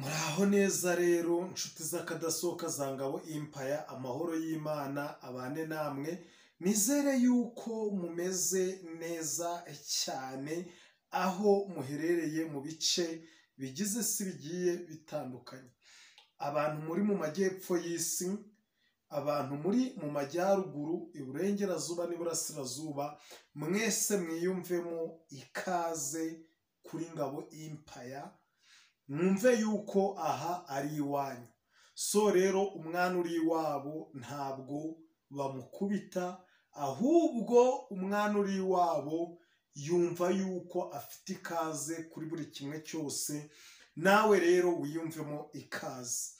Muraho neza rero nshuti z'akadasohoka za Ngabo Empire, amahoro y'Imana abane namwe. Nizere yuko mumeze neza cyane aho muherereye mu bice bigize isi bigiye bitandukanye. Abantu muri mu majyepfo y'isi, abantu muri mu majyaruguru, iburengerazuba n'iburasirazuba, mwese mwiyumvemo ikaze kuri Ngabo Empire. Mwumve yuko aha ari iwanyu. So rero umwana uri iwabo ntabwo bamukubita, ahubwo umwana uri iwabo yumva yuko afite ikaze kuri buri kimwe cyose. Nawe rero wiyumvemo ikaze.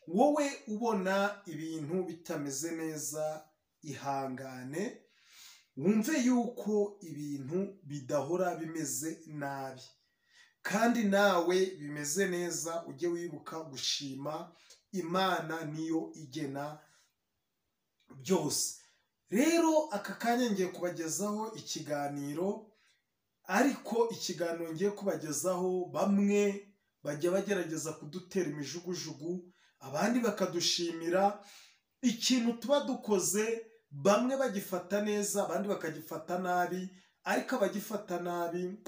Wowe ubona ibintu bitameze neza, ihangane, wumve yuko ibintu bidahora bimeze nabi. Kandi nawe bimeze neza, ujye wibuka gushima Imana, niyo igena byose. Rero aka kanya ngiye kubagezaho ikiganiro, ariko ikiganiro ngiye kubagezaho bamwe bajya bagerageza kudutera imijugujugu, abandi bakadushimira ikintu tuba dukoze, bamwe bagifata neza, abandi bakagifata nabi. Ariko abagifata nabi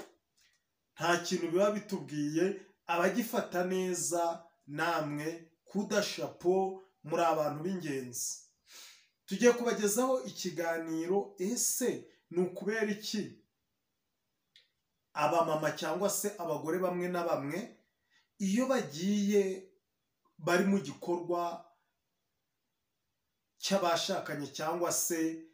nta kintu biba bitubwiye, abagifata neza namwe kudashapo, muri abantu b'ingenzi. Tugiye kubagezaho ikiganiro, ese ni ukubera iki abamama cyangwa se abagore bamwe na bamwe iyo bagiye bari mu gikorwa cy'abashakanye cyangwa se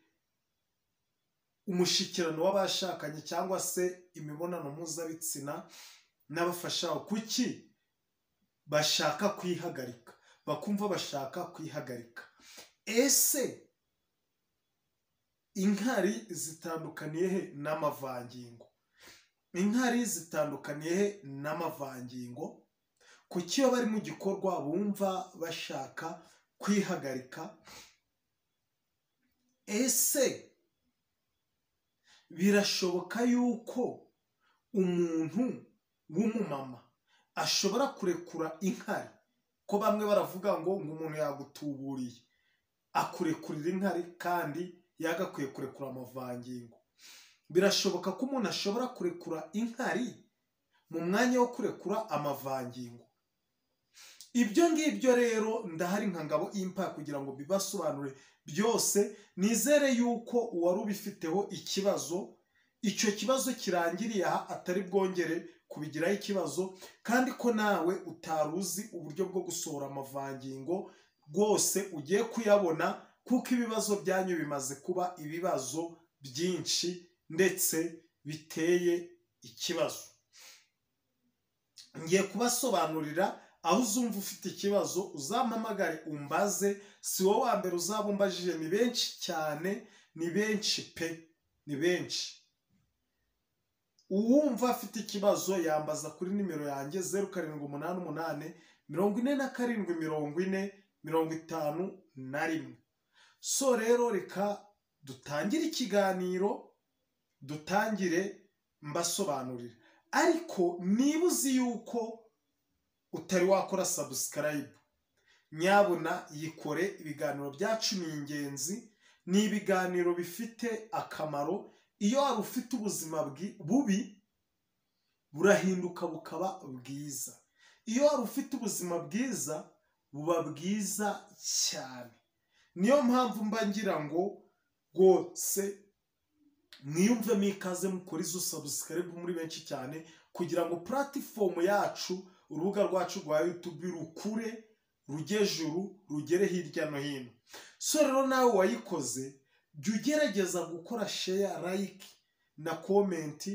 umushikirano w'abashakanye cyangwa se imibonano mpuzabitsina n'abafasha, kuki bashaka kwihagarika, bakumva bashaka kwihagarika? Ese inkari zitandukaniye he n'amavangingo? Inkari zitandukaniye he n'amavangingo? Kuki iyo bari mu gikorwa bumva bashaka kwihagarika? Ese birashoboka yuko umuntu w'umumama ashobora kurekura inkari? Ko bamwe baravuga ngo umuntu yagutuburiye akurekurira inkari kandi yagakwiye kurekura amavangingo. Birashoboka ko umuntu ashobora kurekura inkari mu mwanya wo kurekura amavangingo? Ibyo ngibyo rero ndahari nka Ngabo Empire kugira ngo bibasobanure byose. Nizere yuko uwari ubifiteho ikibazo, icyo kibazo kirangiriye aha, atari bwongere kubigiraho ikibazo, kandi ko nawe utaruzi uburyo bwo gusohora amavangingo rwose ugiye kuyabona, kuko ibibazo byanyu bimaze kuba ibibazo byinshi ndetse biteye ikibazo. Ngiye kubasobanurira. Aho uzumva ufite ikibazo uzampamagare umbaze, si wowe wa mbere uzaba umbajije, ni benshi cyane, ni benshi pe, ni benshi. Uwumva afite ikibazo yambaza kuri nimero yanjye 0788 47 40 51. So rero reka dutangire ikiganiro, dutangire mbasobanurira. Ariko niba uzi yuko utari wakora subscribe, nyabuna yikore. Ibiganiro byacu ni ingenzi, ni ibiganiro bifite akamaro. Iyo wari ufite ubuzima bubi burahinduka bukaba bwiza, iyo wari ufite ubuzima bwiza buba bwiza cyane. Niyo mpamvu mba ngira ngo rwose mwiyumvemo ikaze, mukore izo subscribe muri benshi cyane, kugira ngo platform yacu, urubuga rwacu rwa YouTube rukure, rujye juru, rugere hirya no hino. So rero nawe wayikoze, jya ugerageza gukora share, like na comment,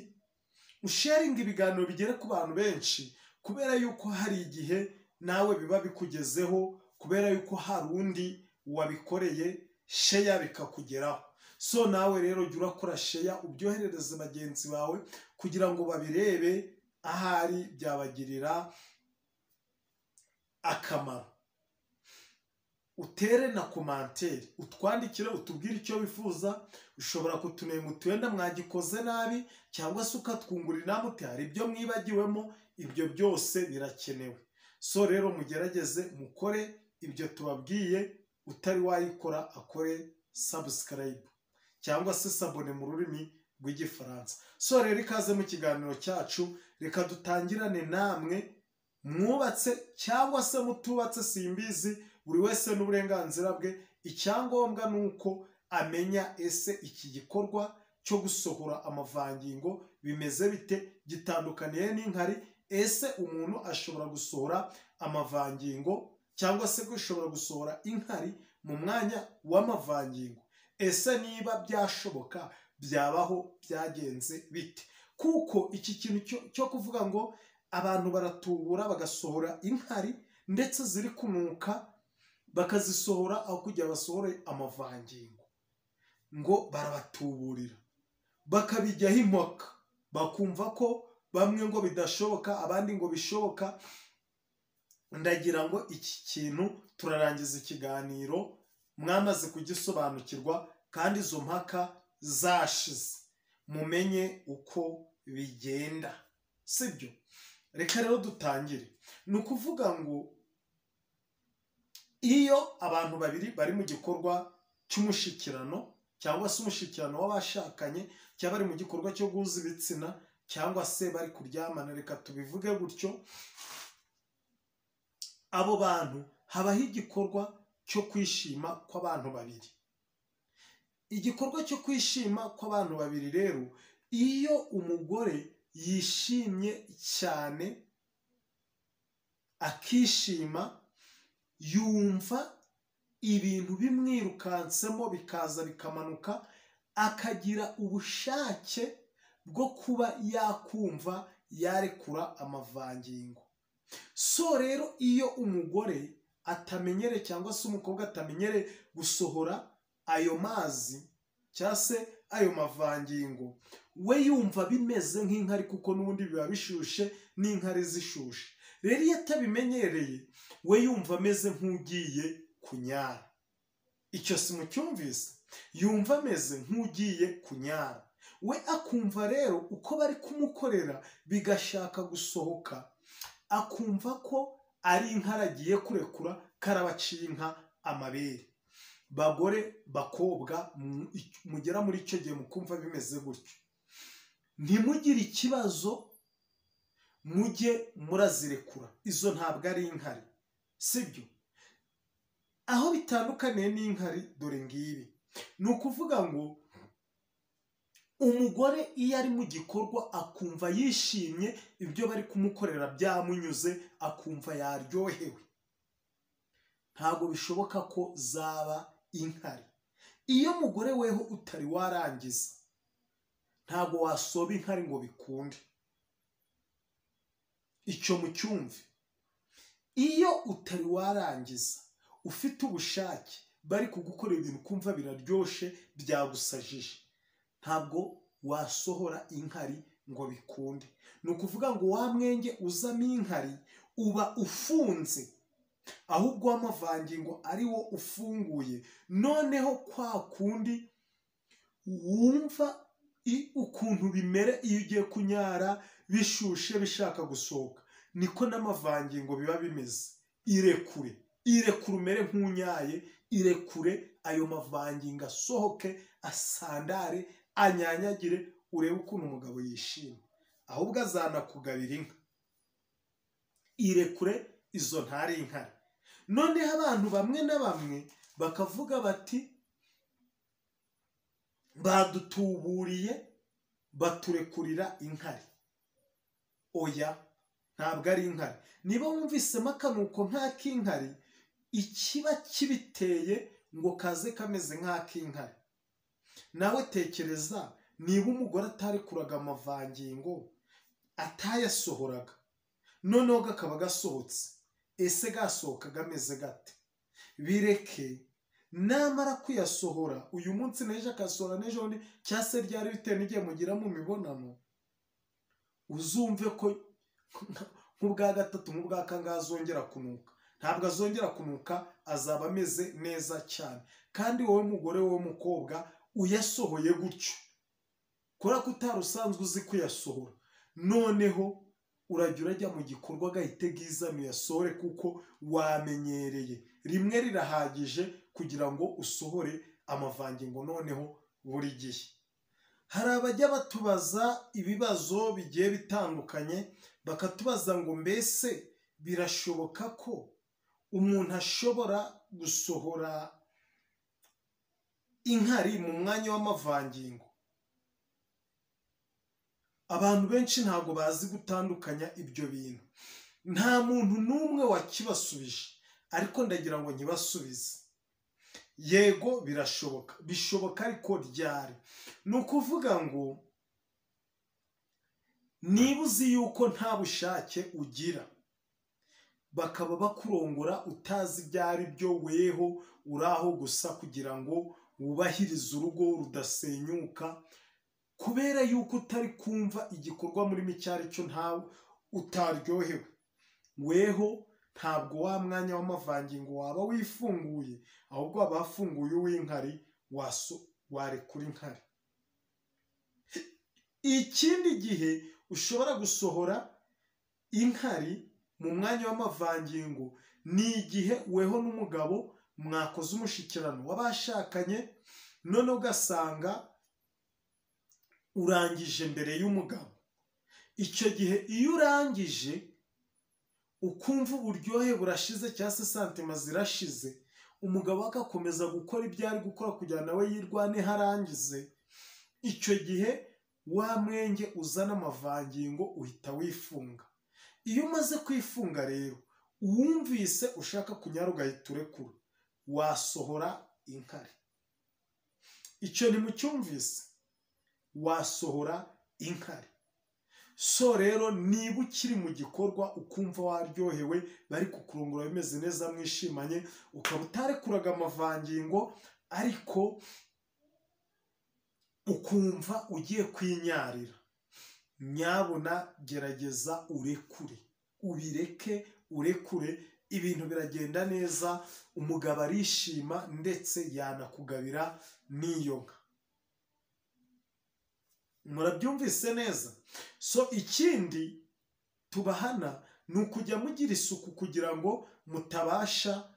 usharinga ibiganiro bigere ku bantu benshi, kubera yuko hari igihe nawe biba bikugezeho, kubera yuko hari undi wabikoreye share bikakugeraho. So nawe rero jya urakora share, ubyoherereze bagenzi bawe kugira ngo babirebe, ahari byabagirira akamaro. Utere na commentaire, utwandikire, utubwire icyo wifuza. Ushobora kutunenga uti wenda mwagikoze nabi, cyangwa se ukatwungura inama uti hari ibyo mwibagiwemo. Ibyo byose birakenewe. So rero mugerageze mukore ibyo tubabwiye, utari wayikora akore subscribe cyangwa se s'abonner mu rurimi rw'Igifaransa. So rero ikaze mu kiganiro cyacu, reka dutangirane namwe mwubatse cyangwa se mutubatse simbizi, buri wese n'uburenganzira bwe. Icyangombwa ni uko amenya ese iki gikorwa cyo gusohora amavangingo bimeze bite, gitandukaniye n'inkari. Ese umuntu ashobora gusohora amavangingo cyangwa se gushobora gusohora inkari mu mwanya w'amavangingo? Ese niba byashoboka byabaho byagenze bite? Kuko iki kintu cyo kuvuga ngo abantu baratubura bagasohora inkari ndetse ziri kunuka, bakazisohora aho kugira basohore amavangingo, ngo barabatuburira, bakabijyaho impaka, bakumva ko bamwe ngo bidashoboka abandi ngo bishoboka. Ndagira ngo iki kintu turarangiza ikiganiro mwamaze kugisobanukirwa, kandi izo mpaka zashize, mumenye uko bigenda, sibyo? Reka rero dutangire. Ni ukuvuga ngo iyo abantu babiri bari mu gikorwa cy'umushikirano cyangwa se umushikirano w'abashakanye, cyangwa bari mu gikorwa cyo guhuza ibitsina cyangwa se bari kuryamana, reka tubivuge gutyo, abo bantu habaho igikorwa cyo kwishima kw'abantu babiri. Igikorwa cyo kwishima kw'abantu babiri rero, iyo umugore yishimye cyane akishima, yumva ibintu bimwirukansemo bikaza bikamanuka, akagira ubushake bwo kuba yakumva yarekura amavangingo. So rero iyo umugore atamenyere cyangwa se umukobwa atamenyere gusohora ayo mazi cyangwa se ayo mavangingo, we yumva bimeze nk'inkari, kuko n'ubundi biba bishushe n'inkari zishushe. Rero iyo atabimenyereye we yumva ameze nk'ugiye kunyara. Icyo si mucyumvise? Yumva ameze nk'ugiye kunyara. We akumva rero uko bari kumukorera bigashaka gusohoka, akumva ko ari inkari agiye kurekura, karabaciye inka amabere. Bagore, bakobwa, mugera muri icyo gihe mukumva bimeze gutyo, ntimugire ikibazo, mujye murazirekura, izo ntabwo ari inkari, sibyo? Aho bitandukaniye n'inkari dore ngibi, ni ukuvuga ngo umugore iyo ari mu gikorwa akumva yishimye, ibyo bari kumukorera byamunyuze, akumva yaryohewe, ntabwo bishoboka ko zaba inkari. Iyo mugore weho utari warangiza, ntabwo wasoba inkari ngo bikunde. Icyo mucyumve. Iyo utari warangiza ufite ubushake, bari kugukorera ibintu kumva biraryoshe byagusajije, ntabwo wasohora inkari ngo bikunde. Ni ukuvuga ngo wa mwenge uzamo inkari uba ufunze, ahubwo w'amavangingo ari wo ufunguye. Noneho kwa kundi wumva ukuntu bimere iyo ugiye kunyara bishushe bishaka gusohoka, niko n'amavangingo biba bimeze. Irekure, irekure umere nk'unyaye, irekure ayo mavangingo asohoke, asandare, anyanyagire, urebe ukuntu umugabo yishima, ahubwo azanakugabira inka. Irekure, izo ntari inkari. Noneho abantu bamwe na bamwe bakavuga bati badutuburiye baturekurira inkari. Oya, ntabwo ari inkari. Niba wumvisemo akanuko nk'ak'inkari, ikiba kibiteye ngo kaze kameze nk'ak'inkari. Nawe tekereza niba umugore atarekuraga amavangingo, atayasohoraga, noneho kakaba gasohotse, ese gasohoka gameze gate? Bireke, namara kuyasohora uyu munsi n'ejo akasohora n'ejo bundi, cyangwa se ryari bitewe n'igihe mugira mu mibonano, uzumve ko nk'ubwa gatatu nk'ubwa kangahe azongera kunuka. Ntabwo azongera kunuka, azaba ameze neza cyane. Kandi wowe mugore, wowe mukobwa uyasohoye gutyo, kubera ko utari usanzwe uzi kuyasohora, noneho Urajya urajya mu gikorwa gahite gizana uyasohore, kuko wamenyereye. Rimwe rirahagije kugira ngo usohore amavangingo noneho buri gihe. Hari abajya batubaza ibibazo bigiye bitandukanye, bakatubaza ngo mbese birashoboka ko umuntu ashobora gusohora inkari mu mwanya w'amavangingo? Abantu benshi ntabwo bazi gutandukanya ibyo bintu. Nta muntu n'umwe wakibasubije, ariko ndagira ngo nkibasubize. Yego birashoboka, bishoboka ariko ryari? Ni ukuvuga ngo niba uzi yuko nta bushake ugira, bakaba bakurongora utazi ibyo ari byo, weho uraho gusa kugira ngo wubahirize urugo rudasenyuka, kubera yuko utari kumva igikorwa murimo icyo ari cyo, ntawe utaryohewe, weho ntabwo wa mwanya w'amavangingo waba wifunguye, ahubwo waba wafunguye uw'inkari, warekura inkari. Ikindi gihe ushobora gusohora inkari mu mwanya w'amavangingo ni igihe weho n'umugabo mwakoze umushikirano w'abashakanye, none ugasanga urangije mbere y'umugabo. Icyo gihe iyo urangije ukumva uburyohe burashize cyangwa se santima zirashize, umugabo agakomeza gukora ibyo ari gukora kugira nawe yirwane harangize, icyo gihe wa mwenge uzana amavangingo uhita wifunga. Iyo umaze kwifunga rero, uwumvise ushaka kunyara ugahita urekura, wasohora inkari. Icyo ntimucyumvise, wasohora inkari. So rero niba ukiri mu gikorwa ukumva waryohewe, bari kukurongora bimeze neza mwishimanye, ukaba utarekuraga amavangingo ariko ukumva ugiye kwinyarira, nyabuna gerageza urekure, ubireke urekure, ibintu biragenda neza, umugabo arishima ndetse yanakugabira n'iyo nka. Murabyumvise neza? So ikindi tubahana ni ukujya mugira isuku kugira ngo mutabasha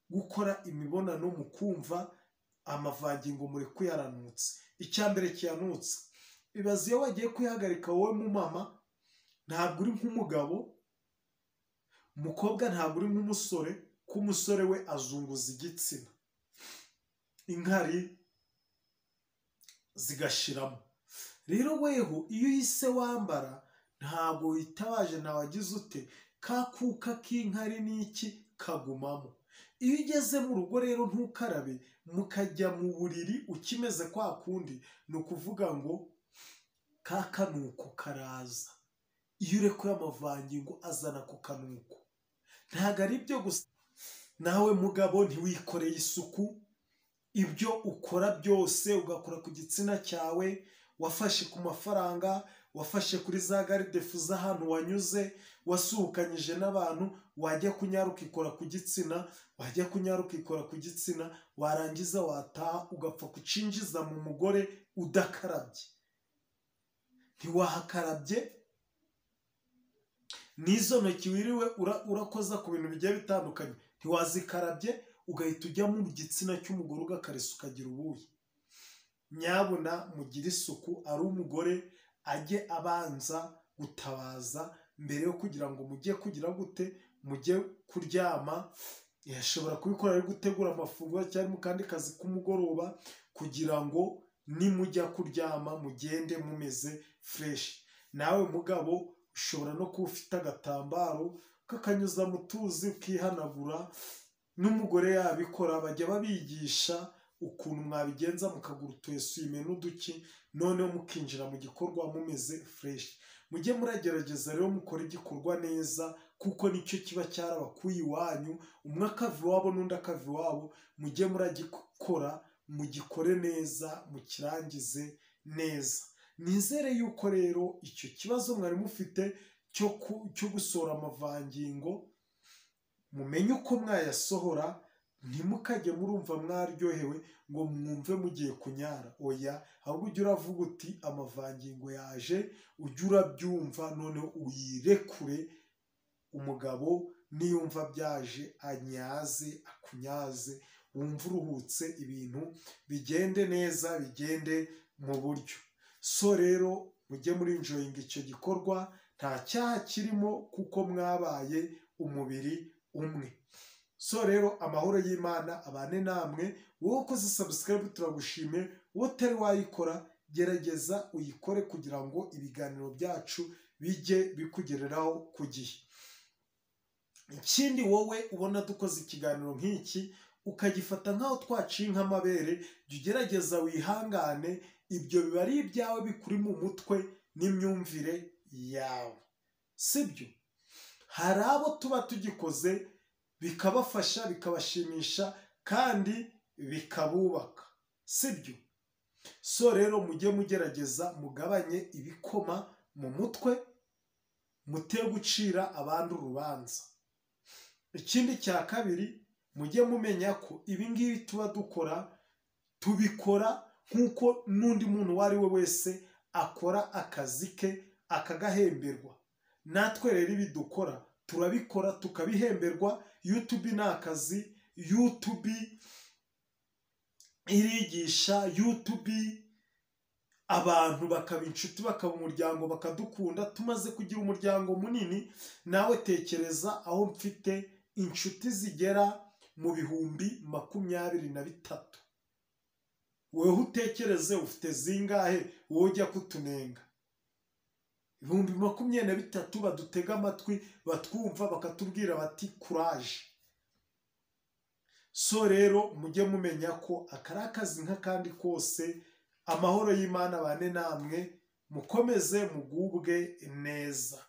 gukora imibonano mukumva amavangingo murekuye aranutse. Icya mbere kiyanutse, ibaze iyo wagiye kwihagarika wowe mu mama, ntabwo uri nk'umugabo, umukobwa ntabwo uri nk'umusore, ko umusore we azunguza igitsina, inkari zigashiramo. Rero weho iyo uhise wambara ntabwo witabaje, ntawagize ute, ka kuka k'inkari n'iki kagumamo. Iyo ugeze mu rugo rero ntukarabe, mukajya mu buriri ukimeze kwa kundi, ni ukuvuga ngo ka kanuko karaza. Iyo urekuye amavangingo azana ku kanuko. Ntabwo ari ibyo gusa, nawe mugabo ntiwikoreye isuku, ibyo ukora byose ugakora ku gitsina cyawe, wafashe ku mafaranga, wafashe kuri za garidefu z'ahantu wanyuze, wasuhukanyije n'abantu, wajya kunyara ukikora ku gitsina, wajya kunyara ukikora ku gitsina, warangiza wataha ugapfa kucinjiza mu mugore udakarabye. Ntiwahakarabye, n'izo ntoki wiriwe urakoza ku bintu bigiye bitandukanye, ntiwazikarabye, ugahita ujya mu gitsina cy'umugore ugakarisa ukagira ubuyi. Nyabuna mugire isuku, ari umugore ajye abanza gutabaza mbere yo kugira ngo mujye kugira gute, mujye kuryama. Yashobora kubikora ari gutegura amafunguro cyangwa mu kandi kazi k'umugoroba, kugira ngo nimujya kuryama mugende mumeze fresh. Nawe mugabo ushobora no kuba ufite agatambaro kakanyuza mu tuzi ukihanagura, n'umugore yabikora, bajya babigisha ukuntu mwabigenza mukagura utuesume n'uduki, noneho mukinjira mu gikorwa mumeze fresh. Mujye muragerageza rero mukora igikorwa neza, kuko nicyo kiba cyarabakuye iwanyu, umwe akava iwabo n'undi akava iwabo. Mujye muragikora, mugikore neza, mukirangize neza. Nizere yuko rero icyo kibazo mwari mufite cyo gusohora amavangingo, mumenye uko mwayasohora, Ntimukajye murumva mwaryohewe ngo mwumve mugiye kunyara, oya, ahubwo ujye uravuga uti amavangingo yaje, ujye urabyumva noneho uyirekure. Umugabo niyumva byaje anyaze, akunyaze, wumve uruhutse, ibintu bigende neza, bigende mu buryo. So rero mujye muri enjoyinga icyo gikorwa, nta cyaha kirimo kuko mwabaye umubiri umwe. So rero amahoro y'Imana abane namwe. Wowe ukoze subscribe turagushimiye, wowe utari wayikora gerageza uyikore kugira ngo ibiganiro byacu bijye bikugereraho ku gihe. Ikindi, wowe ubona dukoze ikiganiro nk'iki ukagifata nk'aho twaciye nk'amabere, jya ugerageza wihangane, ibyo biba ari ibyawe bikuri mu mutwe n'imyumvire yawe, sibyo? Hari abo tuba tugikoze bikabafasha, bikabashimisha kandi bikabubaka, sibyo? So rero mujye mugerageza mugabanye ibikoma mu mutwe, mute gucira abandi urubanza. Ikindi cya kabiri, mujye mumenya ko ibi ngibi tuba dukora tubikora nk'uko n'undi muntu uwo ari we wese akora akazi ke akagahemberwa. Natwe rero ibi dukora turabikora tukabihemberwa. YouTube ni akazi, YouTube irigisha, YouTube abantu bakaba inshuti, bakaba umuryango, bakadukunda. Tumaze kugira umuryango munini. Nawe tekereza aho mfite inshuti zigera mu 23,000, weho utekereze ufite zingahe? Wowe ujya kutunenga. 23,000 badutega amatwi, batwumva, bakatubwira bati courage. So rero mujye mumenya ko aka ari akazi nk'akandi kose. Amahoro y'Imana abane namwe, mukomeze mugubwe neza.